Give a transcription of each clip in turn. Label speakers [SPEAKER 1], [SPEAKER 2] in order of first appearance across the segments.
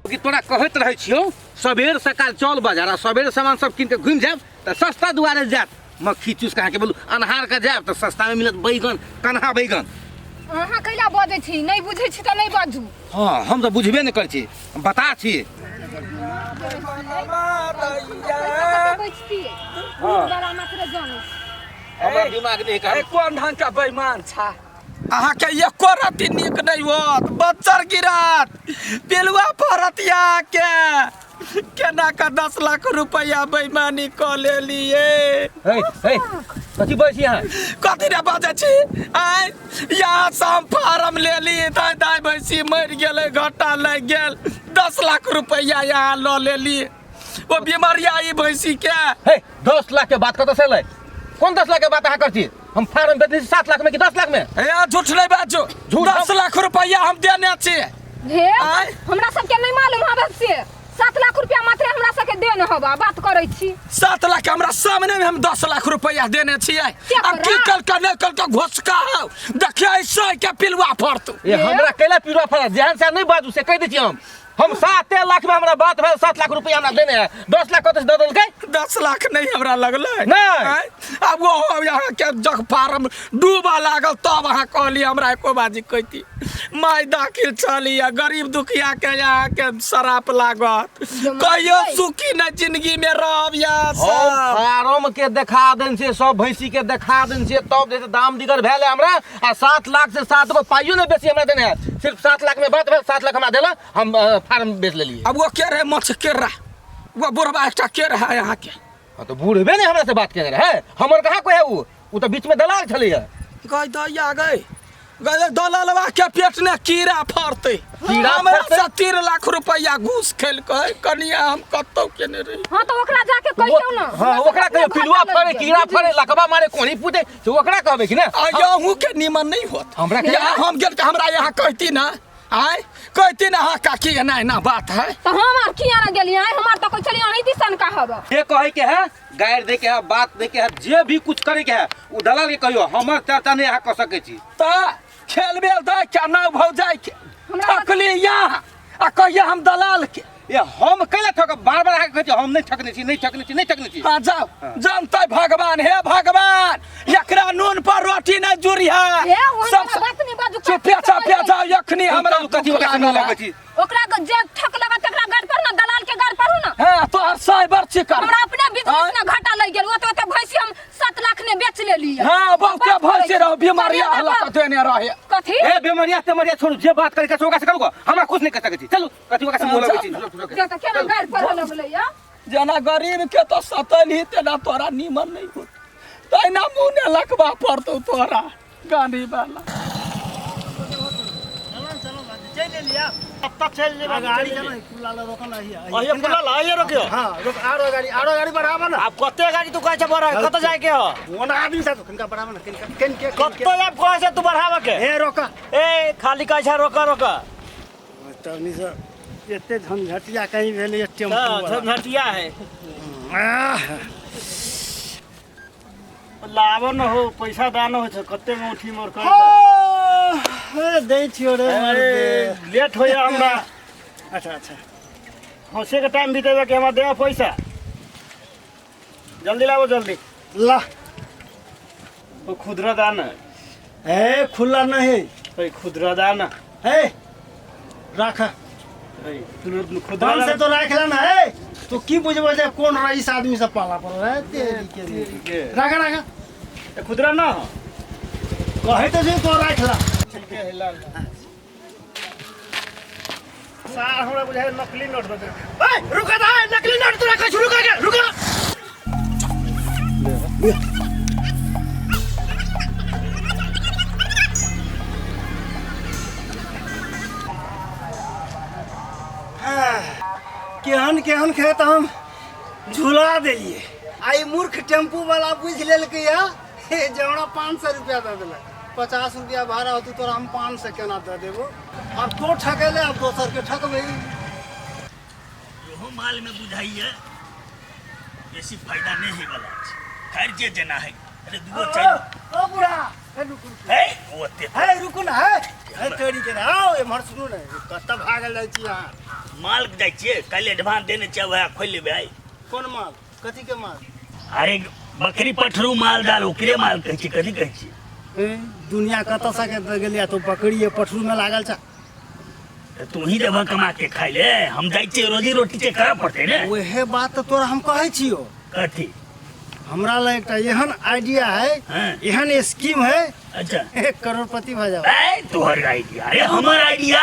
[SPEAKER 1] कि तोरा कहैत रहै छियौ सबेर सकाल चल बाजार आ सबेर सामान सब कीन के घुमि जायब तऽ सस्ता दुआरे जायत। मक्खी चूस के अहाँके बोलू अन्हार के जायब तऽ सस्ता में मिलत बैगन, कन्हा बैगन।
[SPEAKER 2] अहाँ कैला बजै छी? नहि बुझै छी तऽ नहि बाजू।
[SPEAKER 1] हाँ, हम तऽ बुझबे नहि करै छी, बता छी। हमरा दिमाग नहि
[SPEAKER 3] है। कोन ढंग के बेईमान छा अहाँके? एको रत्ती नीक नहि होत, बच्चर गिरत, पिलुआ फरत। के केना के 10 लाख रुपया बेईमानी कऽ लेलिए?
[SPEAKER 1] हे हे, कथी बजै छी अहाँ?
[SPEAKER 3] कथी ने बजै छी? आँय, यहाँ से हम फार्म लेली, दाइ दाइ भैंसी मरि गेलै, घाटा लागि गेल, 10 लाख रुपया यहाँ लऽ लेली। ओ बीमारिया ई भैंसी के।
[SPEAKER 1] हे, 10 लाख के बात कतऽ से एलै? कोन 10 लाख के बात अहाँ करै छी? हम फार्म बेचने छी 7 लाख में कि 10 लाख में?
[SPEAKER 3] हे, झूठ नहीं बाजू।
[SPEAKER 1] झूठ
[SPEAKER 3] 10 लाख रुपया हम देने छी।
[SPEAKER 2] हे,
[SPEAKER 3] आँय?
[SPEAKER 2] हमरा सबके नहीं मालूम हवे से 7 लाख रुपया मात्र हमरा सबके देन हवा बात करै छी।
[SPEAKER 3] 7 लाख हमरा सामने में हम 10 लाख रुपया देने छियै।
[SPEAKER 2] क्या
[SPEAKER 3] अब की
[SPEAKER 2] करा?
[SPEAKER 3] कल का नहीं कल का घोसका हौ, देखिए ऐसे के पिलुआ फरतू।
[SPEAKER 1] ये हमरा कैला पिलुआ फरत? जेहन से नहीं बाजू से कहि दै छी हम। हम 7 लाख में हमरा बात भेल, 7 लाख रुपया हमरा देने है, 10 लाख कतऽ से दऽ देलकै?
[SPEAKER 3] 10 लाख नहीं हमरा लगलै।
[SPEAKER 1] नहि।
[SPEAKER 3] आँय? आब वो यहाँ के जग फार्म डूबऽ लागल तब अहाँ कहलियै हमरा एको बाजी कहती माय दाखिल छलियै। गरीब दुखिया के यहाँ के शराप लागत, कहियो सुखी नहीं जिंदगी में रहब यहाँ
[SPEAKER 1] हम
[SPEAKER 3] सब।
[SPEAKER 1] फार्म के देखा देन छियै, सब भैंसी के देखा देन छियै, तब जे छै दाम दिगर भेल है हमरा। आ 7 लाख से 7 गो पाइयो नहीं बेसी हमरा देने है, सिर्फ 7 लाख में बात भेल, 7 लाख हमरा देला, हम फार्म बेच लेलियै।
[SPEAKER 3] अब वो के रहे मछ के रहा, वो बुढ़बा एकटा के रहा यहाँ के?
[SPEAKER 1] हाँ तो बूढ़बे ने हमरा से बात केने रहे, हमर कहाँ कोई है? उ तऽ बीच में दलाल छलैया।
[SPEAKER 3] गई दैया गई गई, दलालवा के पेट ने कीड़ा फड़तै।
[SPEAKER 1] कीड़ा
[SPEAKER 3] हमरा
[SPEAKER 1] फड़तै?
[SPEAKER 3] से 3 लाख रुपया घूस खेलकै कनिया, हम कतौ केने रही।
[SPEAKER 2] हाँ तो ओकरा जाके कहियौ ना।
[SPEAKER 1] हाँ, ओकरा कहियौ, पिलुआ फड़े, कीड़ा फड़े, लकवा मारे, कोनी पूते से ओकरा कहबै कि ना?
[SPEAKER 3] आ अहूँ के निमन नहीं होत।
[SPEAKER 1] हमरा के-
[SPEAKER 3] यहाँ हम गेल के हमरा यहाँ कहती ना, आय कहती ना, हाँ काकी एना एना बात है।
[SPEAKER 2] तो हम आर किया ना गेलियै? आय हमार तो कोई चलिए अहीं दिसन का हब।
[SPEAKER 1] जे कहे के है, गारि दे के है, बात दे के है, जे भी कुछ करे के है उ दलाल के कहियो, हमर चर्चा नहीं अहाँ कऽ सकै छी।
[SPEAKER 3] तऽ खेल बेल दै के ना भौजाई के
[SPEAKER 2] हमरा-
[SPEAKER 3] ठकली यहाँ आ कहिए हम दलाल के।
[SPEAKER 1] ये हम कैला ठकब? बार बार अहाँके कहै छी हम नहीं ठकने छी, नहीं ठकने छी, नहीं ठकने छी।
[SPEAKER 3] हाँ जाओ, जानते भगवान, हे भगवान, एकरा नून पर रोटी नहीं जुड़ी है।
[SPEAKER 2] हे, ओहन
[SPEAKER 3] सब
[SPEAKER 2] वाला बात नहीं बाजू।
[SPEAKER 3] चुपे चापे जाओ, यखनी हमरा
[SPEAKER 1] चलू, कथी ओकरा से लगै छी?
[SPEAKER 2] ओकरा जे ठक लगा तकरा गाड़ पर ना, दलाल के गाड़ पर ना।
[SPEAKER 3] हाँ, तोहर साइबर चिकन।
[SPEAKER 2] हमरा अपने बिजनेस में घाटा लग गेल, ओते ओते भैंसी हम 7 लाख ने बेच लेली।
[SPEAKER 3] हाँ, बहुते
[SPEAKER 2] बात करै
[SPEAKER 3] भैंसी
[SPEAKER 2] छी।
[SPEAKER 3] रहो, बीमारी
[SPEAKER 2] चलिए
[SPEAKER 3] हला
[SPEAKER 2] बाबा।
[SPEAKER 3] देने रहे।
[SPEAKER 2] कथी?
[SPEAKER 1] ए बेमरिया तेमरिया छोड़ू, जे बात करे के छै ओकरा से करू, हमरा कुछ नहीं कह सकै छी। चलू, कथी ओकरा से मुँह लगै छी?
[SPEAKER 2] जे तऽ केना गाड़ पर लगलै या?
[SPEAKER 3] जेना गरीब के तो सतल ही तेना तोरा नीमन नहीं होत, तहिना मुँह ने लकबा पड़तौ तोरा गाड़ी वाला।
[SPEAKER 4] अहिए खुला, अहिए रोकियो।
[SPEAKER 5] हाँ, रोक, आरो गाड़ी, आरो गाड़ी बढ़ावा ना।
[SPEAKER 4] आप कते गाड़ी तू कहै छै बढ़ा? कत जाए के हो?
[SPEAKER 5] ओना आदमी साथ किनका बढ़ावा ना, किनका किन के
[SPEAKER 4] कते आप कहै छै तू बढ़ावा के?
[SPEAKER 5] हे, रोक।
[SPEAKER 4] ए, खाली कहै छै रोक रोक।
[SPEAKER 5] तनी से एते झंझटिया कहीं भेलै टेम्पू
[SPEAKER 4] हाँ,
[SPEAKER 5] वाला।
[SPEAKER 4] झंझटिया है।
[SPEAKER 5] आह,
[SPEAKER 4] लाबो न हो, पैसा दान हो छै, कते में उठी मोर कर।
[SPEAKER 5] हाँ, ए, दै छियो रे मर्दे।
[SPEAKER 4] लेट होया हमरा।
[SPEAKER 5] अच्छा अच्छा,
[SPEAKER 4] हंसे के टाइम बीतेबे के हमरा दे पैसा। जल्दी लाबो जल्दी।
[SPEAKER 5] ला।
[SPEAKER 4] ओ खुदरा दान।
[SPEAKER 5] ए, खुला नहीं।
[SPEAKER 4] ए, खुदरा दान।
[SPEAKER 5] ए, राख।
[SPEAKER 4] ए, खुदरा
[SPEAKER 5] दान से तो राख लेना है तो की बुझबो जे कोन रईस आदमी से पाला पड़ल है तेरी के।
[SPEAKER 4] के।
[SPEAKER 5] राख राख।
[SPEAKER 4] ए, खुदरा ना हो।
[SPEAKER 5] कहे तो जे तो राख ला।
[SPEAKER 4] ठीक है, ला ला। सार हमरा बुझाय नकली नोट दे।
[SPEAKER 5] ए, रुका दा, नकली नोट तू रखा, शुरू कर के रुका। केहन केहन खेत हम झुला देलिए, आ ई मूर्ख टेम्पू वाला बुझि लेलकै या जे हमरा 500 रुपया दऽ देलक। 50 रुपया भाड़ा होतौ तोरा, हम 500 केना दऽ देबो? आब तो ठकेले, आब दोसर के ठकबै।
[SPEAKER 6] इहो माल में बुझाइए बेसी फायदा नहीं है वाला छै। खैर, जे जेना है, अरे दूगो चारि
[SPEAKER 5] ओ बुढ़ा, ए, रुक रुक।
[SPEAKER 6] हे, ओते
[SPEAKER 5] है रुकू ना है है तोरी के आओ एम्हर सुनू ने कतऽ भागल जाइ छी अहाँ।
[SPEAKER 6] माल जाइ छियै काल्हि एडवांस देने छियै वएह खोलि लेबै आइ।
[SPEAKER 5] कोन माल कथी के माल?
[SPEAKER 6] अरे बकरी पठरू माल दाल ओकरे माल कहै छियै कथी कहै छियै?
[SPEAKER 5] ए, दुनिया कतऽ से के गेलिया तो बकरी पठरू में लागल छ।
[SPEAKER 6] तऽ तू ही देबह कमा के खाइ ले हम जाइ छियै रोजी रोटी के करऽ पड़तै ने।
[SPEAKER 5] वहे बात तऽ तोरा हम कहै छियो।
[SPEAKER 6] कथी?
[SPEAKER 5] हमरा लग एकटा एहन आइडिया है
[SPEAKER 6] हाँ।
[SPEAKER 5] एहन स्कीम है।
[SPEAKER 6] अच्छा।
[SPEAKER 5] एक करोड़पति भऽ जाओ।
[SPEAKER 6] ए तोहर आइडिया अरे हमर आइडिया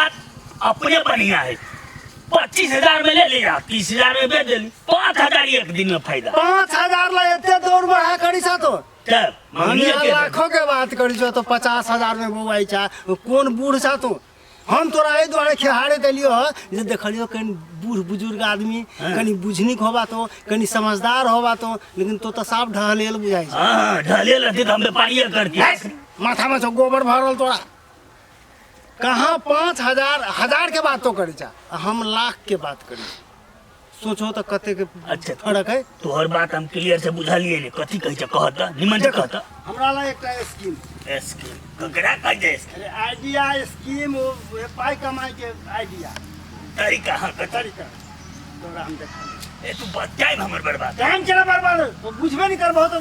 [SPEAKER 6] अपने बढ़िया है। 25,000 में ले लिया 30,000 में बेच देली 5,000 एक दिन में फायदा।
[SPEAKER 5] 5,000 ला एते दौड़ बढ़ा करी सा तो
[SPEAKER 6] तब मंगिए के
[SPEAKER 5] लाखों के बात करी छो तो 50,000 में बौआई छा कोन बूढ़ छा तू। हम तोरा एहि दुआरे खेहारे देलियो ह जे देखलियो कनि बूढ़ बुजुर्ग आदमी कनि बुझनिक होबा तो कनि समझदार होबा तो लेकिन तो तो साफ ढहलेल बुझाइ छै।
[SPEAKER 6] हाँ ढहलेल रहती तो हम व्यापारिये करती।
[SPEAKER 5] माथा में छौ गोबर भरल तोरा। कहाँ 5,000 हजार के बात तो करी छा हम लाख के बात करी सोचो तो कते के
[SPEAKER 6] अच्छा
[SPEAKER 5] फर्क है।
[SPEAKER 6] तोहर बात हम क्लियर से बुझलिए ने कथी कहै छै कहत निमन से कहत।
[SPEAKER 5] हमरा ला एकटा स्कीम।
[SPEAKER 6] स्कीम ककरा कहै छै स्कीम?
[SPEAKER 5] अरे आइडिया स्कीम ओ पाई कमाई के आइडिया
[SPEAKER 6] तरीका। हाँ
[SPEAKER 5] तरीका तोरा हम देखा।
[SPEAKER 6] ए तू टाइम हमर बर्बाद।
[SPEAKER 5] टाइम केना बर्बाद तो बुझबे नहीं करबहो तो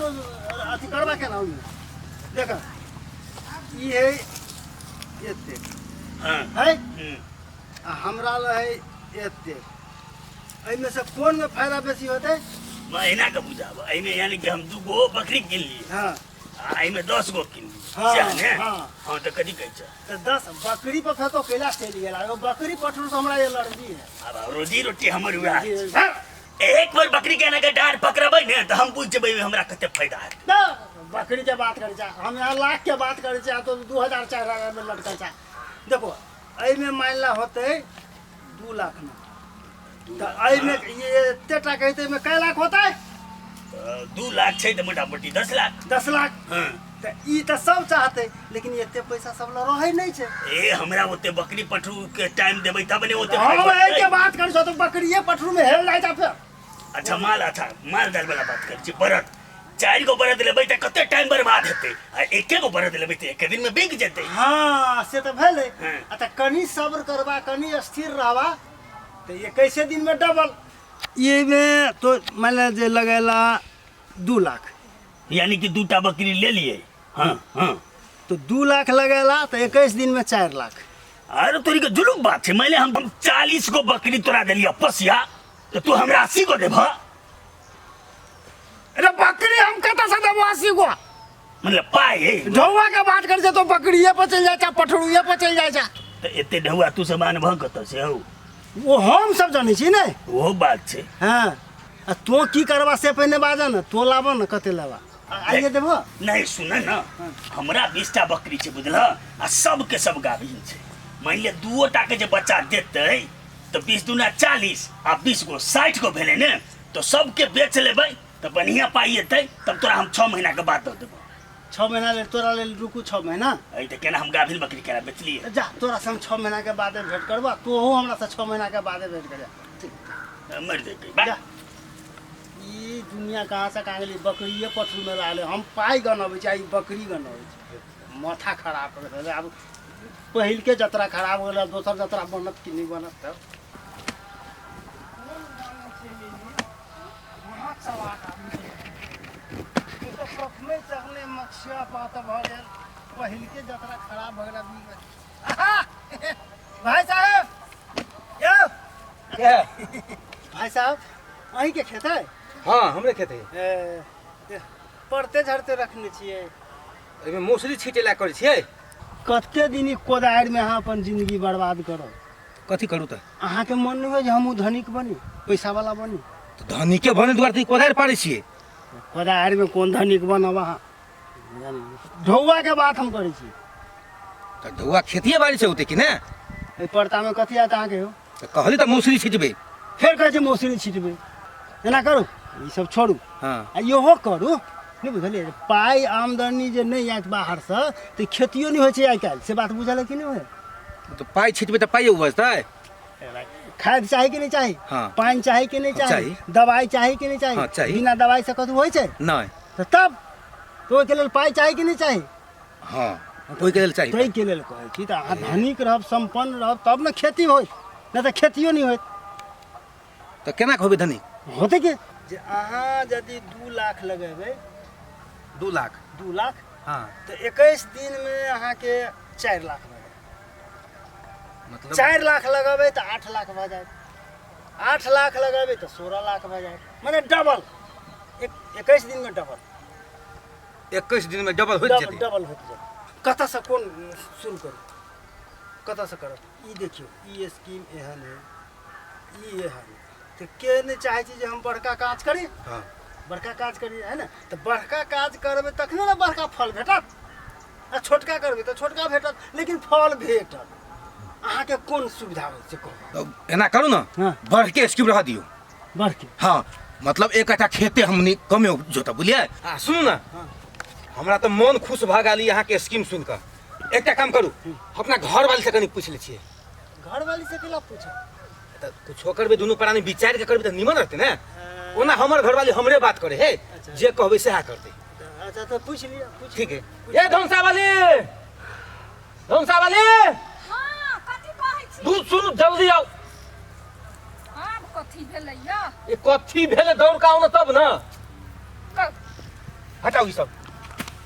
[SPEAKER 5] अथी करबा केना होई। देख ई है एते
[SPEAKER 6] हां
[SPEAKER 5] है आ हमरा ला है एते एहिमे से कोन में फायदा बेसी होते?
[SPEAKER 6] महीना के बुझाब एहिमे यानी कि हम 2 गो बकरी किन लिए
[SPEAKER 5] हाँ
[SPEAKER 6] आ एहिमे 10 गो किन लिए
[SPEAKER 5] हाँ,
[SPEAKER 6] सएह ने?
[SPEAKER 5] हाँ।
[SPEAKER 6] हाँ तो कथी कहै छै?
[SPEAKER 5] तो 10 बकरी पर फेतो कैला चलि गेल एगो बकरी पठरू से हमरा एलर्जी है।
[SPEAKER 6] आब रोजी रोटी हमर उएह है। एक बार बकरी के एना के डाँड़ पकड़बै ने तऽ हम बुझि जेबै हमरा कते फायदा हेतै।
[SPEAKER 5] ना बकरी के बात करै छै हम यहाँ लाख के बात करै छै तो 2,000 4,000 में लटकल छै। देखो एहिमे मान ला होतै 2 लाख में तो एहिमे ये एते टाका हेतै एहिमे कै लाख होतै?
[SPEAKER 6] 2 लाख छै तऽ मोटा मोटी 10 लाख।
[SPEAKER 5] 10 लाख।
[SPEAKER 6] हाँ।
[SPEAKER 5] तऽ ई तऽ सब चाहतै लेकिन एते पैसा सब लग रहै नहि छै।
[SPEAKER 6] ए हमरा ओते बकरी पठरू के टाइम देबै तब ने ओते
[SPEAKER 5] हम
[SPEAKER 6] फायदा
[SPEAKER 5] एहि के बात करै छौ तो बकरिये पठरू में हेल जाइ छै फेर।
[SPEAKER 6] अच्छा माल अच्छा माल दाल वाला बात करै छी बरद 4 गो बरद लेबै तऽ कते टाइम बर्बाद हेतै आ 1 गो बरद लेबै तऽ एक दिन में बिक जेतै।
[SPEAKER 5] हाँ से तऽ भेलै।
[SPEAKER 6] हाँ।
[SPEAKER 5] आ तऽ कनि सब्र करबा कनि स्थिर रहबा तऽ 21 दिन में डबल। ये में तो मान ले जे लगेला 2 लाख
[SPEAKER 6] यानी कि 2टा बकरी ले लिए। हाँ हाँ
[SPEAKER 5] तो 2 लाख लगेला तो 21 दिन में 4 लाख।
[SPEAKER 6] अरे तोरी के जुलुम बात है। मैंने हम 40 गो बकरी तोरा देलियो पसिया तो तू हमरा 80 गो देबह।
[SPEAKER 5] अरे बकरी हम कतऽ से देबो 80 गो?
[SPEAKER 6] मतलब पाई है।
[SPEAKER 5] ढौआ के बात कर छै तो बकरिये पर चलि जाइ छै पठरुए पर चलि जाइ छै।
[SPEAKER 6] तो एते ढौआ तू सब आनबह कतऽ से हौ?
[SPEAKER 5] वो हम सब जानै छी ने।
[SPEAKER 6] ओहो बात छै।
[SPEAKER 5] हाँ आ तो की करबा से पहिने बाजऽ ने तो लाबऽ ने कते लेबा आइए देबो?
[SPEAKER 6] नहीं सुन न हमरा 20टा बकरी छै बुझलह आ सबके सब गाभिन छै। मान लिअ 2टा के जे बच्चा देतै तऽ 20 दूना 40 आ 20 गो 60 गो भेलै ने तो सबके बेच लेबै तऽ बढ़िया पाई एतै तब तोरा हम 6 महीना के बाद दऽ देबो।
[SPEAKER 5] 6 महीना लेल तोरा लेल रुकू 6 महीना।
[SPEAKER 6] अइ तऽ केना हम गाभिन बकरी केना बेचलियै?
[SPEAKER 5] जा तोरा से हम 6 महीना के बादे भेंट करबो तोहो हमरा से 6 महीना के बादे भेंट करिया। ठीक
[SPEAKER 6] मरि जेतै।
[SPEAKER 5] जा ई दुनिया कहाँ से कहाँ गेलै बकरिये पठरू में लागलै। हम पाइ गनबै छी आ ई बकरी गनबै छी। माथा खराब कर देलै। आब पहिलके जतरा खराब हो गेलै दोसर जतरा बनत कि नहि बनत तब। प्रथमे चढ़ले मछिया पात भऽ गेल पहिलके जतरा खराब भऽ गेल। भाई साहेब यौ भाई साहब अहीं के खेत है?
[SPEAKER 1] हाँ हमरे खेत है।
[SPEAKER 5] पड़ते झड़ते रखने छियै।
[SPEAKER 1] एहिमे मौसरी छीटे ला करै छियै।
[SPEAKER 5] कते दिन ई कोदारि में अहाँ अपन जिंदगी बर्बाद करब?
[SPEAKER 1] कथी करू तऽ?
[SPEAKER 5] अहाँके मन नहि होइ जे हमहूँ धनिक बनी पैसा वाला बनी?
[SPEAKER 1] तऽ धनिके बने दुआरे तऽ ई कोदारि पारै छियै।
[SPEAKER 5] कोदारि में कोन धनिक बनब अहाँ? ढौआ के बात हम करै छी।
[SPEAKER 1] तऽ ढौआ खेतिए बाड़ी से होतै कि ने?
[SPEAKER 5] एहि परता में कथी आयत अहाँके यौ?
[SPEAKER 1] तऽ कहली तऽ मौसरी छिटबै।
[SPEAKER 5] फेर कहै छै मौसरी छिटबै। एना करू ई सब छोड़ू।
[SPEAKER 1] हाँ।
[SPEAKER 5] आ इहो करू नहि बुझलियै पाइ आमदनी जे नहि आयत बाहरसँ तऽ खेतियो नहि होइ छै आइ काल्हि से बात बुझल है कि नहि होइ?
[SPEAKER 1] तऽ पाइ छिटबै तऽ पाइयो उपजतै।
[SPEAKER 5] खाद चाही कि नहि चाही?
[SPEAKER 1] हाँ।
[SPEAKER 5] पानि चाही कि नहि चाही?
[SPEAKER 1] चाही।
[SPEAKER 5] दवाइ चाही कि नहि चाही?
[SPEAKER 1] हाँ, चाही।
[SPEAKER 5] बिना दवाइ से कतहु होइ छै?
[SPEAKER 1] नहि।
[SPEAKER 5] तऽ तब तो ओहिके लेल पाइ चाही कि नहि चाही?
[SPEAKER 1] हाँ। ओहिके लेल चाही।
[SPEAKER 5] ताहिके लेल कहै छी तऽ अहाँ धनिक रहब, सम्पन्न रहब, तब ने खेती होइत, नहि तऽ खेतियो नहि होइत।
[SPEAKER 1] तऽ केना होबै धनिक?
[SPEAKER 5] होतै के जे अहाँ यदि 2 लाख लगेबै,
[SPEAKER 1] 2 लाख,
[SPEAKER 5] 2 लाख,
[SPEAKER 1] हाँ,
[SPEAKER 5] तऽ 21 दिनमे अहाँके 4 लाख भऽ जायत।
[SPEAKER 1] मतलब
[SPEAKER 5] 4 लाख लगेबै तऽ 8 लाख भऽ जायत, 8 लाख लगेबै तऽ 16 लाख भऽ जायत, मने डबल, 21 दिनमे डबल।
[SPEAKER 1] 21 दिनमे डबल होइत जेतै?
[SPEAKER 5] डबल होइत जेतै। कतऽसँ कोन शुरू करू, कतऽसँ करब? ई देखियौ, ई स्कीम एहन है, ई एहन है, तऽ के नहि चाहै छी जे हम बड़का काज करी?
[SPEAKER 1] हाँ।
[SPEAKER 5] बड़का काज करी, है ने? तऽ बड़का काज करबै तखने ने बड़का फल भेटत, आ छोटका करबै तऽ छोटका भेटत, लेकिन फल भेटत। अहाँके कोन सुविधा होइ से कहू।
[SPEAKER 1] तऽ एना करू ने,
[SPEAKER 5] हाँ।
[SPEAKER 1] बढ़के स्कीम रह दियौ।
[SPEAKER 5] बढ़के?
[SPEAKER 1] हाँ, मतलब एक कट्ठा खेते हमनी कमे जोतब, बुझलियै? आ सुनू ने,
[SPEAKER 5] हाँ।
[SPEAKER 1] हमरा तऽ मन खुश भऽ गेल ई अहाँके स्कीम सुनि कऽ। एकटा काम करू, अपना घरवाली से कनि पूछि लै छियै।
[SPEAKER 5] घरवाली से केला पूछब?
[SPEAKER 1] तऽ कुछो करबै दुनू प्राणी विचारि कऽ करबै तऽ निमन रहतै ने। ओना हमर घरवाली हमरे बात करे हे, जे कहबै सएह करतै।
[SPEAKER 5] अच्छा, तऽ पूछि लिअ, पूछि।
[SPEAKER 1] ठीक है। ए धनसा वाली, धनसा वाली।
[SPEAKER 2] हाँ, कथी कहै छी?
[SPEAKER 1] दूध सुनू, जल्दी आउ।
[SPEAKER 2] आब कथी भेलै या?
[SPEAKER 1] ए कथी भेलै, दौड़ कऽ आउ ने तब ने। हटाउ ई सब,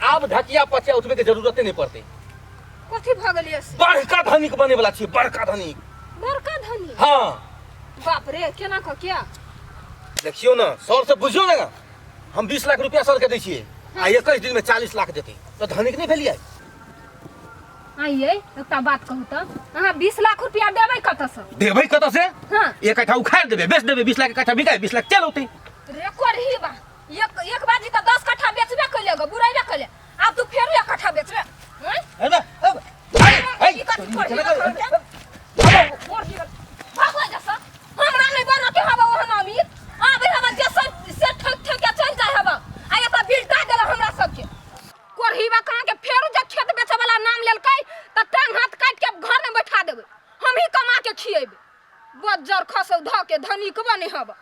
[SPEAKER 1] आब ढकिया पचिया उठबै के जरूरते नहि पड़तै।
[SPEAKER 2] कथी भऽ गेलियै से?
[SPEAKER 1] बड़का धनिक बने वाला छियै, बड़का धनिक।
[SPEAKER 2] बड़का धनिक?
[SPEAKER 1] हाँ।
[SPEAKER 2] बाप रे, केना कऽ किया?
[SPEAKER 1] देखियौ ने सर से बुझियौ ने, हम 20 लाख रुपया सर के दै छियै आ 21 दिन में 40 लाख देतै, तऽ धनिक नहि भेलियै?
[SPEAKER 2] आइये एकटा बात कहू तऽ, अहाँ 20 लाख रुपया देबै कतऽसँ?
[SPEAKER 1] देबै कतऽ से?
[SPEAKER 2] हाँ।
[SPEAKER 1] एक कट्ठा उखाड़ि देबै, बेच देबै, 20 लाख के कट्ठा बिकाय 20 लाख चल औतै।
[SPEAKER 2] रे कोरही बा, एक एक बाजी तऽ 10 कट्ठा बेचबे कैले गो, बुरेबे कैले, आब तू फेरो एक कट्ठा बेचबे? हँ?
[SPEAKER 1] अरे, अरे, अरे,
[SPEAKER 2] ई कथी कोरही बा तोहर के? कोरही बा। भागो जैसा। हमरा नहि बनऽ के हवा ओहन अमीर। आबै हवा जे सब से ठक ठक के चलि जाइ हवा। आ एतऽ बिलटा देलक हमरा सबके। कोरही बा कहाँ के फेरो जे खेत बेचै वाला नाम लेलकै तऽ टांग हाथ काटि के घर में बैठा देबै, हम ही कमा के खिएबै। बज्जर खसौ धऽ के धनिक बने हवा।